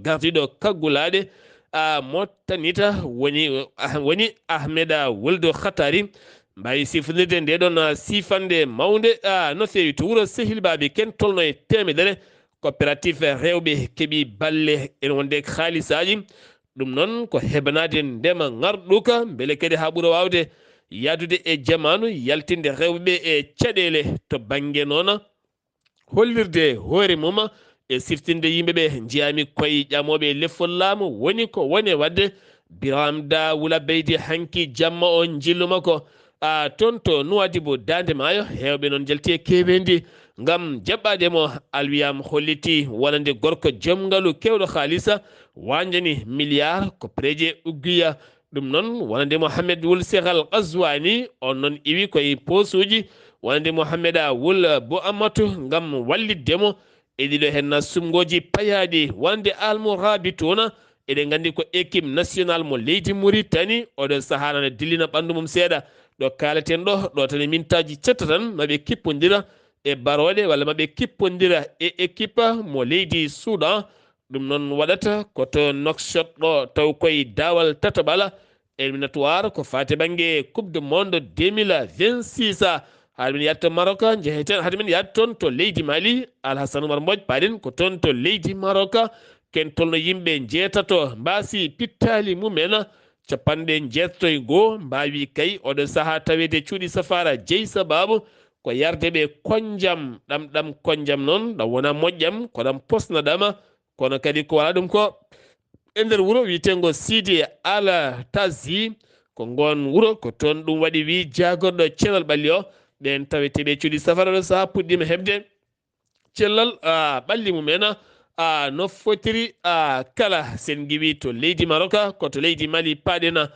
gardiiɗo kaggulaaɗe, ah, mo Tanita woni, ah, woni Ahmeda Wuldu Khatari. Mbaawi sifondirde nde ɗoon, ah, siifande mawnde, ah, no feewi to wuro Sehil Baabi, ken tolno e teemedere coopérative rewɓe keɓi balle ene wonde haalisaaji. Ɗum noon ko hebanaade ndema ŋarɗuka, mbele kadi haa ɓura waawde yahdude e jamaanu, yaltinde rewɓe e caɗeele to bannge noona hollirde hoore mum e siftinde yimɓe ɓe. Njiyaami koye ƴamooɓe lefol laamu woni ko woni e waɗde. Biram Da Wula Beydi hanki jamma o njillu makko, a, toon to Nuwaadibu Daande Maayo, heewɓe noon njalti e keeweendi ngam jaɓɓaade mo. Alwiyam holliti wonande gorko jom ngalu keewɗo haalisa, wañjani milliard ko preje uggiya. Ɗum noon wonande Mohamed Wul Cheikh Al Ghazwani, on noon iwi koye poosuuji wonande Mohameda Wul Bo Amatu ngam wallitde mo e ɗiɗo heen sumngooji payaaɗi wonande Al Mourabitouna. Eɗen nganndi ko équipe nationale mo leydi Mauritanie, oɗo sahaa nana dillina ɓanndu mum seeɗa. Ɗo kaaleten ɗo, ɗo tan e mintaaji ceɗɗo tan, ma ɓe kippondira e barooɗe walla ma ɓe kippondira e équipe mo leydi Soudan. Ɗum noon waɗata ko to Nouakchott ɗo, taw koye daawal tataɓal éliminatoire ko faati bannge Coupe du Monde deux mille vingt-six. Hade min yahde to Maroc, njeheten, hade min yahde toon to leydi Mali, Alhassane Oumar Mbodj, paaɗen ko toon to leydi Maroc, ken tolno yimɓe njeetato mbaasi pittaali mumen, capanɗe njeetto e goo mbaawi kay oɗo sahaa taweede cuuɗi safaara. Jeyi sabaabu ko yarde ɓe konjam, ɗam ɗam konjam noon, ɗam wona moƴƴam, ko ɗam posna ɗama, kono kadi ko wala ɗum ko e nder wuro wiyeteengo Sidi Ala Tazi, ko ngoon wuro, ko toon ɗum waɗi wi jaagorɗo cellal ɓalli o, ɓeen taweteeɓe cuuɗi safaara oɗo sahaa puɗɗiima heɓde cellal, ah, ɓalli mum en, ah, no fotiri, ah, kala. Sen ngiwi to leydi Maroka, ko to leydi Mali paaɗen,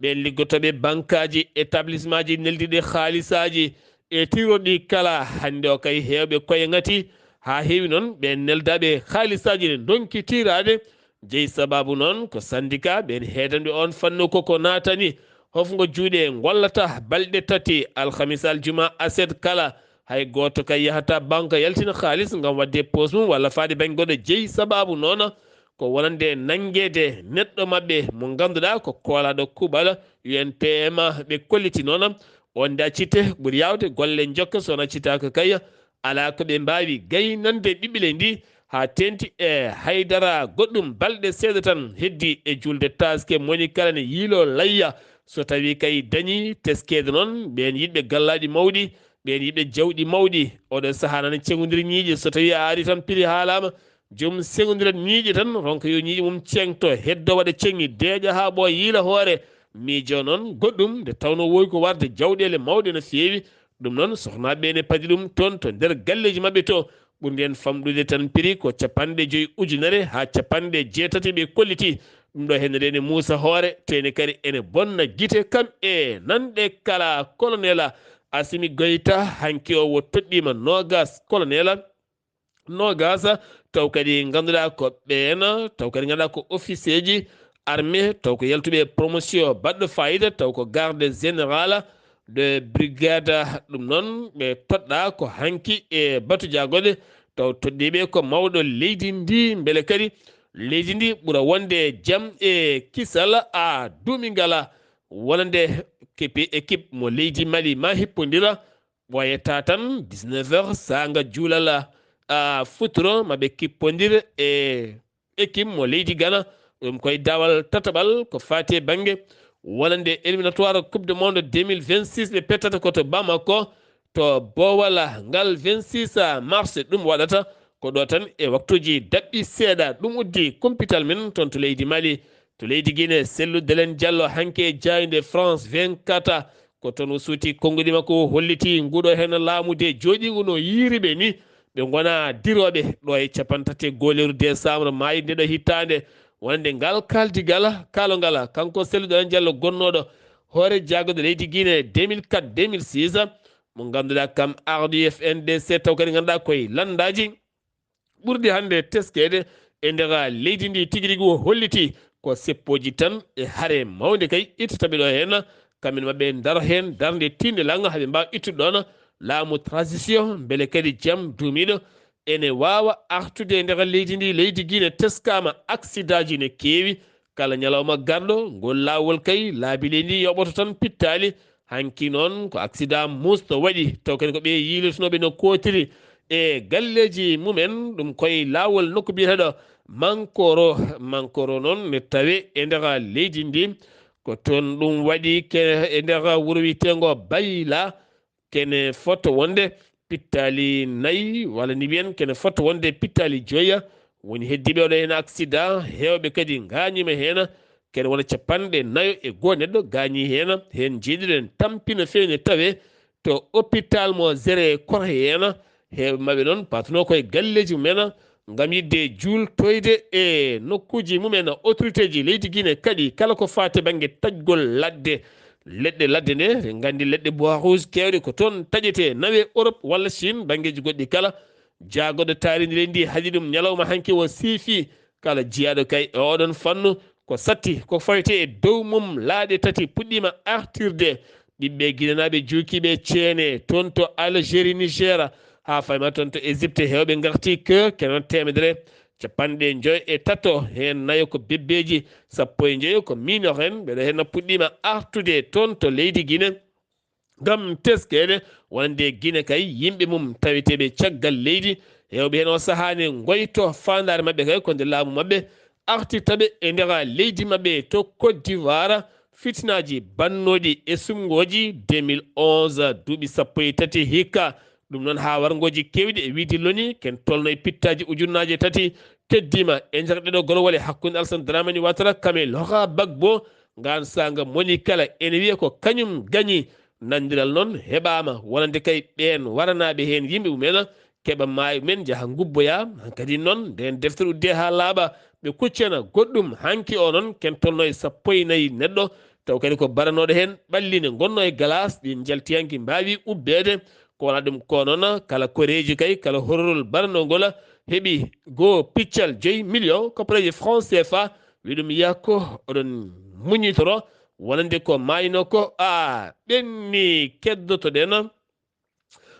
ɓeen liggotooɓe bankaaji, établissement ji neldiiɗi haalisaaji e tiiroɗi kala. Hannde o kay heewɓe koye ngati, haa heewi noon ɓeen neldaaɓe haalisaaji ne ndonki tiiraade. Jeyi sabaabu noon ko syndicat ɓeen heedanɓe oon fannu koko naatani. Hofngo juuɗe ngollata balɗe tati, alhamis, aljuma, aset kala. Hay gooto kay yahata banque yaltina haalis ngam waɗde poos mum walla faade bannge goɗɗo. Jeyi sabaabu noon ko wonande nanngeede neɗɗo maɓɓe mo ngannduɗaa ko koolaaɗo kuuɓal U N T M. Ɓe kolliti noon on da citte ɓuri yaawde golle njokka, so wonaa cittaaka kay alaa ko ɓe mbaawi gaynande ɓiɓɓe leydi ndi, haa teeŋti e haydara goɗɗum. Balɗe seeɗa tan heddi e juulde taaske, moni kala ne yiiloo layya. So tawii kay dañii teskeede noon, ɓeen yiɗɓe gallaaji mawɗi, ɓeen yiɗɓe jawɗi mawɗi, oɗo sahaa nana ceŋondiri ñiiƴe. So tawii a arii tan piri haalaama, joom seŋondiral ñiiƴe tan ronka yo ñiiƴe mum ceŋto, heddo waɗa ceŋi, deeƴa haa ɓooya, yiila hoore, miijo noon goɗɗum, nde tawnoo wowi ko warde jawɗeele mawɗe no feewi. Ɗum noon, sohnaaɓe ɓe ne padi ɗum toon to nder galleeji maɓɓe to. Ɓurdi en famɗude tan piri ko capanɗe joyi ujunere haa capanɗe jeetati ɓe kolliti. Ɗum ɗo heen ene muusa hoore, to ene kadi ene bonna gite, kam e nanɗe kala. Colonel Assimi Goïta, hanki o wo toɗɗiima noogas colonel, noogas, taw kadi ngannduɗaa ko ɓeen, taw kadi ngannduɗaa ko officier ji armée, taw ko yaltuɓe promotion baɗɗo fayida, taw ko garde général de brigade. Ɗum noon, ɓe toɗɗaa ko hanki e batu jaagoɗe, taw toɗɗiiɓe ko mawɗo leydi ndi, mbele kadi leydi ndi ɓura wonde jam e kisal. A duumi ngala wonande équipe, équipe mo leydi Mali ma hippondira, ɓooyata tan dix-neuf heures, saanga juulal, a, futuro, ma ɓe kippondir e équipe mo leydi Ghana. Ɗum koye daawal tataɓal ko faati e bannge wonande éliminatoire Coupe du Monde deux mille vingt-six, ɓe pettata ko to Bamako, to boowal ngal vingt-six mars. Ɗum waɗata ko ɗo tan e waktuuji daɓɓi seeɗa. Ɗum uddi kumpital men toon to leydi Mali, to leydi Guinée. Sellu Delen Diallo hanki e jaaynde France vingt-quatre, ko toon o suuti konnguɗi makko, o holliti nguɗo heen laamu de jooɗiigu no yiiri ɓe ni, ɓe ngona dirooɓe ɗo e capanɗe tati e gooleeru décembre maayi nde ɗo hittaande. Wonande ngal kaldigal, kaalongal, kanko Sellu Delen Diallo gonnooɗo hoore jaagoɗo leydi Guinée deux mille quatre deux mille six, mo ngannduɗaa kam ardi F N D C, taw kadi ngannduɗaa koye lanndaaji ɓurɗi hannde teskeede e nder leydi ndi. Tigi rigi o holliti ko seppooji tan e hare mawnde kay ittata ɓe ɗo heen. Kamɓe maɓɓe ndaro heen darnde tiinde lannga, haɓe mbaawa ittude ɗoon laamu transition, mbele kadi jam duumiiɗo ene waawa artude e nder leydi ndi. Leydi Guinée teskaama, accident ji ne keewi. Kala ñalawma garɗo, ngol laawol kay laabi leydi ndi yoɓoto tan pittaali. Hanki noon ko accident musɗo waɗi, taw kadi ko ɓe yiilotinooɓe no kootiri e galleeji mumen, ɗum koye laawol nokku biyeteeɗo Mankoro. Mankoro noon ne tawe e nder leydi ndi, ko toon ɗum waɗi ke-, e nder wuro wiyeteengo Bayla, kene fota wonde pittaali nayi, walla ni mbiyen kene fota wonde pittaali joya woni heddiiɓe oɗo heen accident, heewɓe kadi ngaañiima heen, kene wona capanɗe nayo e goo neɗɗo gaañii heen, heen jeeɗiɗo en tampi no feewi ne tawe to hôpital mo Zere Kor heen. Heewɓe maɓɓe noon patunoo koye galleeji mumen ngam yiɗde juultoyde e nokkuuji mumen. Autorité ji leydi Guinée kadi kala ko faati bannge taƴgol ladde, leɗɗe ladde nde, eɗen nganndi leɗɗe bois rouge keewɗe ko toon taƴetee, nawe Europe walla Chine, banngeeji goɗɗi kala. Jaagoɗo taarindi leydi ndi haɗi ɗum ñalawma hanki o siifi kala jiyaaɗo kay e oɗon fannu ko satti, ko fawetee e dow mum. Laaɗe tati puɗɗiima artirde. Ɓiɓɓe Guinénaaɓe juukiiɓe ceene toon to Algérie, Niger, haa fayma toon to Égypte, heewɓe ngarti ke kene teemedere capanɗe njoyo e tato, heen nayo ko bebbeeji, sappo e njoyo ko miinoren. Ɓeɗo heen puɗɗiima artude toon to leydi Guinée ngam teskeede wonande Guinée kay yimɓe mum taweteeɓe caggal leydi. Heewɓe heen o sahaa ne ngoyto faandaare maɓɓe kay ko nde laamu maɓɓe artirta ɓe e nder leydi maɓɓe to Côte d'Ivoire, fitinaaji bannooɗi e sumngooji deux mille onze, duuɓi sappo e tati hikka. Ɗum noon, haa warngooji keewɗi e wiydi loni, ken tolno e pittaaji ujunnaaje tati teddiima e nder ɗeɗo gorwole hakkunde Alassane Dramane Ouattara kam e Laurent Gbagbo. Ngaan saanga moni kala ene wiya ko kañum gañi. Nanndiral noon heɓaama, wonande kay ɓeen waranaaɓe heen yimɓe mumen, keɓa maayo men, njaha ngubboya. Hankadi noon, ndeen deftere uddee haa laaɓa, ɓe kuccana goɗɗum. Hanki o noon, ken tolno e sappo e nayi neɗɗo, taw kadi ko baranooɗo heen ɓalli ne ngonnoo e galaas, ɗi njaltiyanke mbaawi ubbeede. Ko wona ɗum ko noon, kala koreeji kay, kala hororol baranoo ngol heɓi goo piccal joyi million koppareeji franc C F A. Wi ɗum, yakko, oɗon muñitoro wonande ko maayno ko. A ɓenni, keddotoɗen.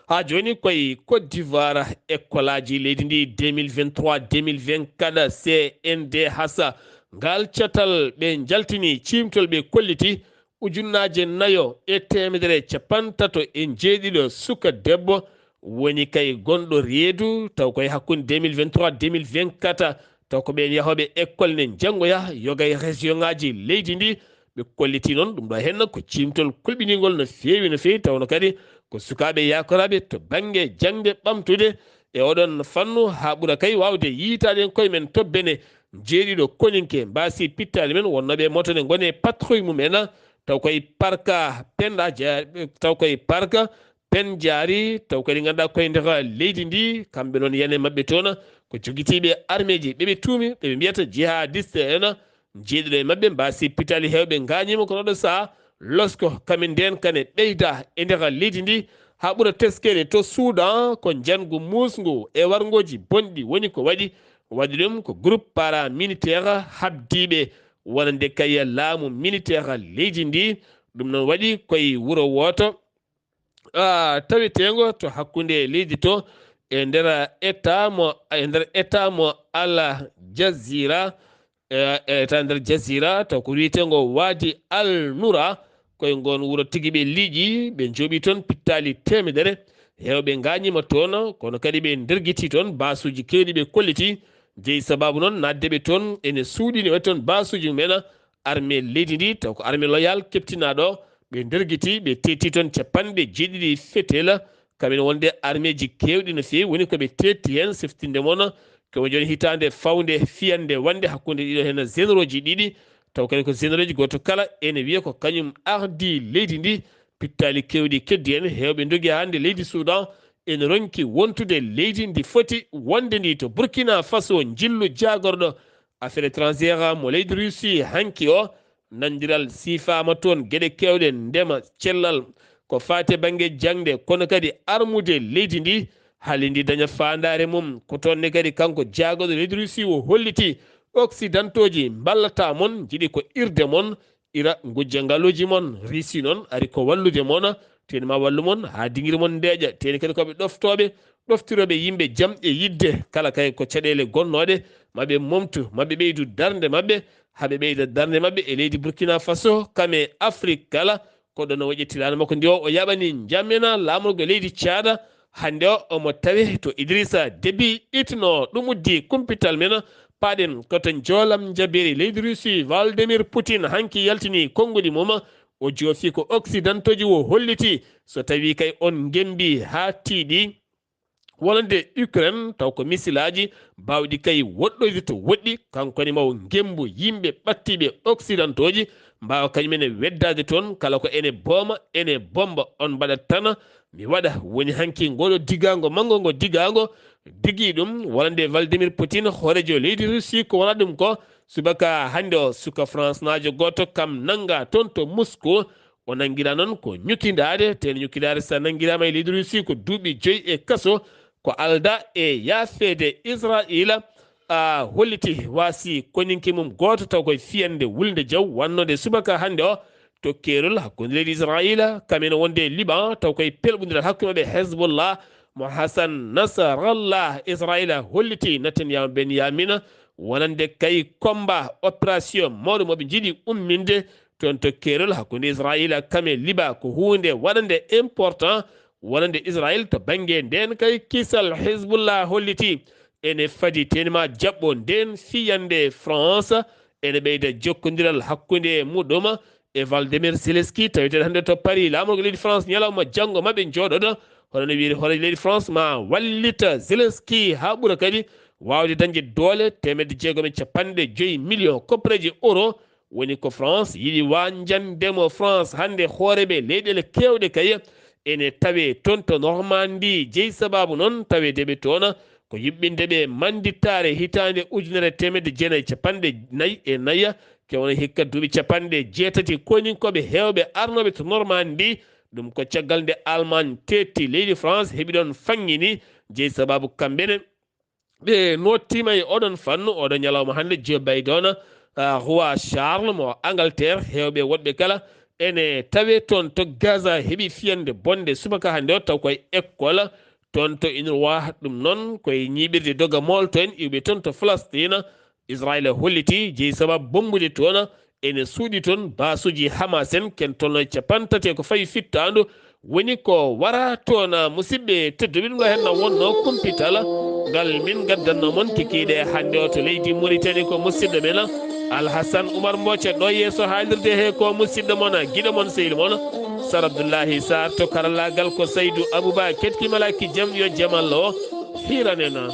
Haa jooni koye Côte d'Ivoire, ekkolaaji leydi ndi deux mille vingt-trois deux mille vingt-quatre, C N D H, ngal catal ɓe njaltini ciimtol, ɓe kolliti ujunnaaje nayo e teemedere cappantato e njeeɗiɗo suka debbo woni kay gonɗo reedu, taw koye hakkunde deux mille vingt-trois deux mille vingt-quatre, taw ko ɓeen yahooɓe école ne njanngoya yoga e région ŋaaji leydi ndi. Ɓe kolliti noon ɗum ɗo heen ko ciimtol kulɓiningol no feewi, no feewi, tawno kadi ko sukaaɓe yaakoraaɓe to bannge jaŋde ɓamtude e oɗon fannu, haa ɓura kay waawde yiytaade en koye men to Bene. Njeeɗiɗo koninke mbaasi pittaali men wonnooɓe e moto ne ngoni e patrouille mum en, taw koye parka Penda Dia-, taw koye parka Pen Jaari, taw kadi ngannduɗaa koye nder leydi ndi, kamɓe noon, yiyannde maɓɓe toon ko jogitiiɓe armeeji, ɓe ɓe tuumi, ɓe ɓe mbiyata jihadiste en. Jeeɗiɗo e maɓɓe mbaasi pittaali, heewɓe ngaañiima kono ɗo saha losko kamen ndeen kane ɓeyda e nder leydi ndi, haa ɓura teskeede to Suudan, ko njanngu muusngu e warngooji bonɗi woni ko waɗi. Waɗi ɗum ko groupe paramilitaire habdiiɓe wonande kay laamu militaire leydi ndi. Ɗum noon waɗi koye wuro wooto, ah, taweteengo to hakkunde leydi to, e nder état mo, e nder état mo Al Jazeera, e, e état nder Jazeera, taw ko wiyeteengo Wadi Al Nura, koye ngoon wuro tigi ɓe liiƴi, ɓe njooɓi toon pittaali teemedere. Heewɓe ngaañiima toon, kono kadi ɓe ndergiti toon, baasuuji keewɗi ɓe kolliti. Jeyi sabaabu noon naatde ɓe toon, ene suuɗi ne waɗi toon baasuuji mumen, armée leydi ndi, taw ko armée loyale keptinaaɗo, ɓe ndergiti, ɓe tetti toon capanɗe jeeɗiɗi fetel. Kamen wonde armeeji keewɗi no feewi woni ko ɓe tetti heen, siftinde moon ko jooni hitaande fawnde fiyannde wonde hakkunde ɗiɗo heen généraux ji ɗiɗi, taw kadi ko généraux ji gooto kala ene wiya ko kañum ardi leydi ndi. Pittaali keewɗi keddi heen, heewɓe ndogi hannde leydi Suudan ene ronki wontude leydi ndi foti wonde ndi to Burkina Faso, njillu jaagorɗo affaires étrangères mo leydi Russie hanki o. Nanndiral siifaama toon, geɗe keewɗe, ndema, cellal, ko faati e bannge jaŋde, kono kadi armude leydi ndi. Hali ndi daña faandaare mum, ko toon ne kadi kanko jaagorɗo leydi Russie o holliti, occidentaux ji mballata mon, njiɗi ko irde mon, ira ngujja ngaluuji mon. Russie noon ari ko wallude mon, teeni ma wallu mon haa dingiri mon ndeeƴa, teeni kadi ko ɓe ɗoftooɓe, ɗoftirooɓe yimɓe jam e yiɗde, kala kay ko caɗeele gonnooɗe, ma ɓe momtu, ma ɓe ɓeydu darnde maɓɓe, haa ɓe ɓeyda darnde maɓɓe e leydi Burkina Faso, kam e Afrik kala. Ko ɗoon o ƴetti laana makko ndi o, o yaɓani njamena laamorgo leydi Caada. Hannde o, omo tawe to Idrissa Déby itno. Ɗum uddi kumpital men. Paaɗen ko to njoolam njabeeri leydi Russie, Vladimir Poutine hanki yaltini konguɗi mum. O joofi ko occidentaux ji o holliti. So tawii kay on ngembi haa tiiɗi, wonande Ukraine, taw ko misilaaji baawɗi kay woɗɗoyde to woɗɗi, kanko ne maw ngembu yimɓe ɓattiiɓe occidentaux ji, mbaawa kañum ene weddaade toon, kala ko ene booma, ene bommba, on mbaɗat tan, mi waɗa. Woni hanki ngoɗo digaango manngo ngo digaango, digi ɗum, wonande Vladimir Poutine, hooreejo leydi Russie, ko wona ɗum ko, subaka hannde o, suka France naajo gooto kam nannga toon to Moscou, o nanngira noon ko ñukindaade, teen ñukindaade so nanngiraama e leydi Russie ko duuɓi joyi e kaso, ko alda e yaafeede Israayiila. A holliti waasi koninke mum gooto taw koye fiyannde wulnde jaw wannode subaka hannde o to keerol hakkunde leydi Israayiila, kam ene wonde e Liban, taw koye pelɓondiral hakkunde maɓɓe Hezbollah mo Hassan Nasrallah. Israayiila holliti Netanyahu Benyamina wonande kay combat, opération mawɗo mo ɓe njiɗi umminde toon to keerol hakkunde Israayiila kam e Liban. Ko huunde waɗande important wonande Israayiil to bannge ndeen kay kisal. Hezbollah holliti ene fadi teni ma jaɓɓo nden fiyande France. Ene ɓeyda jokkondiral hakkunde muɗum e Valdemir Zelensky, taweteeɗo hannde to Paris, laamorgo leydi France, ñalawma janngo maɓɓe njooɗoɗo. Hono no wiiri, hooreejo leydi France ma wallita Zelensky haa ɓura kadi waawde dañde doole teemedde jeegom e capanɗe joyi million koppareeje euro. Woni ko France yiɗi wañjande mo. France hannde hooreeɓe leyɗeele keewɗe kay ene tawe toon to Normandie. Jeyi sabaabu noon taweede ɓe toon ko yuɓɓinde ɓe mandittaare hitaande ujunere teemedde jeenayi capanɗe nayi e nayi, ke wona hikka duuɓi capanɗe jeetati. Koyninkooɓe heewɓe arnooɓe to Normandie, ɗum ko caggal nde Allemagne teetti leydi France, heɓi ɗoon faŋŋini. Jeyi sabaabu kamɓe ne ɓe nottiima e oɗon fannu. Oɗo ñalawma hannde, Joe Biden, ah, roi Charles mo Angleterre, heewɓe woɗɓe kala ene tawe toon to Gaza, heɓi fiyande bonde subaka hannde o, taw koye école toon to Unrwa. Ɗum noon koye ñiiɓirde doga moolto en iwɓe toon to Palestine. Israel holliti jeyi sabaabu bommbude toon ene suuɗi toon, baasuuji Hamas en ken tolno e capanɗe tati e ko fawi fittaandu. Woni ko wara toon, musidɓe tedduɓe, ɗum ɗo heen na wonno kumpital ngal min ngaddanno mon kikiiɗe hannde o to leydi Mauritanie. Ko musidɗo men Alhassane Oumar Mboca ɗo yeeso haalirde he, ko musidɗo mon, giɗo mon, sehil mon Sar Abdoullahi Sarr. To karallaagal ko Saydou Abouba, ketki malaki jam yo jam Allah o hiiran en.